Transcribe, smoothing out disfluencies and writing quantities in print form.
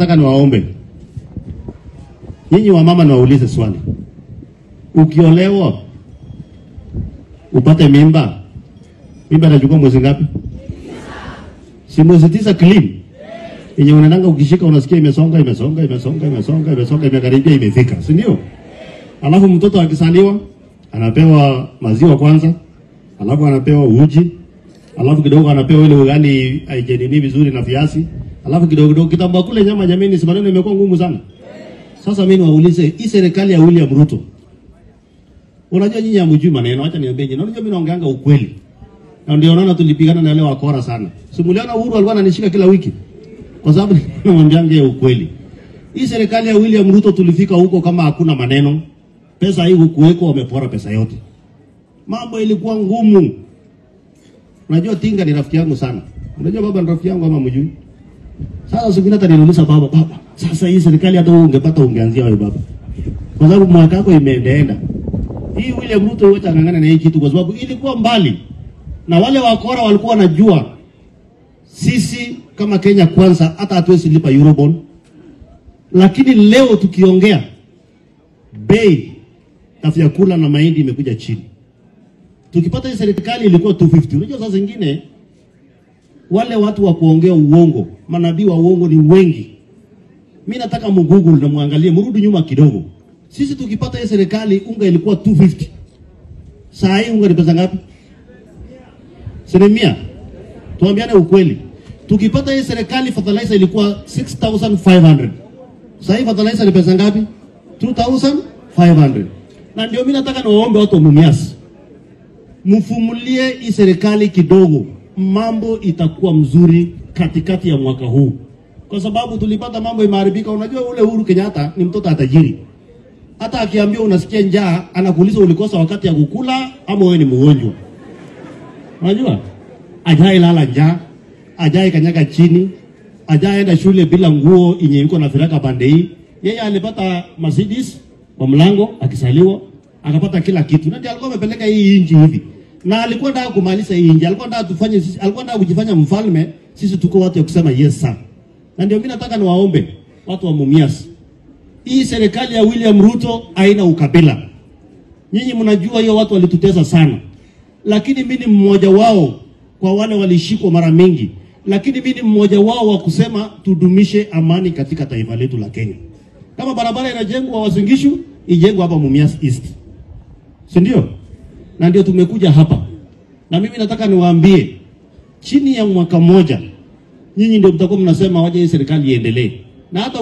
Nataka niwaombe nyinyi wamama, niwaulize swali. Ukiolewa upate mimba, mimba inachukua mwezi ngapi? Si mwezi 9 clean. Yenye unaendanga ukishika unasikia imesonga imesonga imesonga imesonga imesonga imekaribia imefika, si ndio? Alafu mtoto akisaliwa anapewa maziwa kwanza, alafu anapewa uji, alafu kidogo anapewa ile ugali haijenini vizuri na viazi, alafu kidogo kidogo kitamba kule nyama. Jamani, si maneno imekuwa ngumu sana. Sasa mimi niwaulize, hii serikali ya William Ruto, unajua nyinyi hamjui maneno, acha niambie nyinyi. Unajua mimi naongeanga ukweli. Na ndio unaona tulipigana na wale wakora sana. Simuliana Uhuru alikuwa ananishika kila wiki. Kwa sababu namwambianga ukweli. Hii serikali ya William Ruto tulifika huko kama hakuna maneno. Pesa hii hukuweko, wamepora pesa yote. Mambo ilikuwa ngumu. Unajua Tinga ni rafiki yangu sana. Unajua baba ni rafiki yangu ama mjui? Sasa siku hata niliuliza baba, baba, sasa hii serikali hata wewe ungepata ungeanzia wewe baba. Kwa sababu mwaka wako imeendaenda. Hii William Ruto yote angangana na hii kitu kwa sababu ilikuwa mbali. Na wale wakora walikuwa wanajua sisi kama Kenya Kwanza hata hatuwezi lipa Eurobond. Lakini leo tukiongea bei ya vyakula na mahindi imekuja chini. Tukipata hii serikali ilikuwa 250. Unajua sasa zingine wale watu wa kuongea uongo, manabii wa uongo ni wengi. Mimi nataka mugoogle na muangalie, mrudi nyuma kidogo. Sisi tukipata hii serikali unga ilikuwa 250. Saa hii unga ni pesa ngapi? Silimia. Tuambiane ukweli. Tukipata hii serikali fertilizer ilikuwa 6500. Saa hii fertilizer ni pesa ngapi? 2500. Na ndio mimi nataka niwaombe watu wa Mumias, mfumulie hii serikali kidogo, mambo itakuwa mzuri katikati ya mwaka huu. Kwa sababu tulipata mambo imeharibika. Unajua ule Uhuru Kenyatta ni mtoto atajiri. Hata akiambiwa unasikia njaa, anakuuliza ulikosa wakati ya kukula ama wewe ni mgonjwa. Unajua? Ajai lala njaa, ajai kanyaga chini, ajai enda shule bila nguo yenye yuko na firaka pande hii. Yeye alipata Mercedes kwa mlango akisaliwa, akapata kila kitu. Na ndiye alikuwa amepeleka hii inji hivi. Na alikuwa anataka kumaliza hii inji, alikuwa anataka tufanye sisi, alikuwa anataka kujifanya mfalme, sisi tuko watu ya kusema yes sir. Na ndio mimi nataka niwaombe watu wa Mumias. Hii serikali ya William Ruto haina ukabila. Nyinyi mnajua hiyo watu walitutesa sana. Lakini mimi ni mmoja wao kwa wale walishikwa mara mingi. Lakini mimi ni mmoja wao wa kusema tudumishe amani katika taifa letu la Kenya. Kama barabara inajengwa Uasin Gishu, ijengwe hapa Mumias East. Si ndio? Na ndio tumekuja hapa. Na mimi nataka niwaambie, chini ya mwaka mmoja nyinyi ndio mtakuwa mnasema waje hii serikali iendelee. Na hata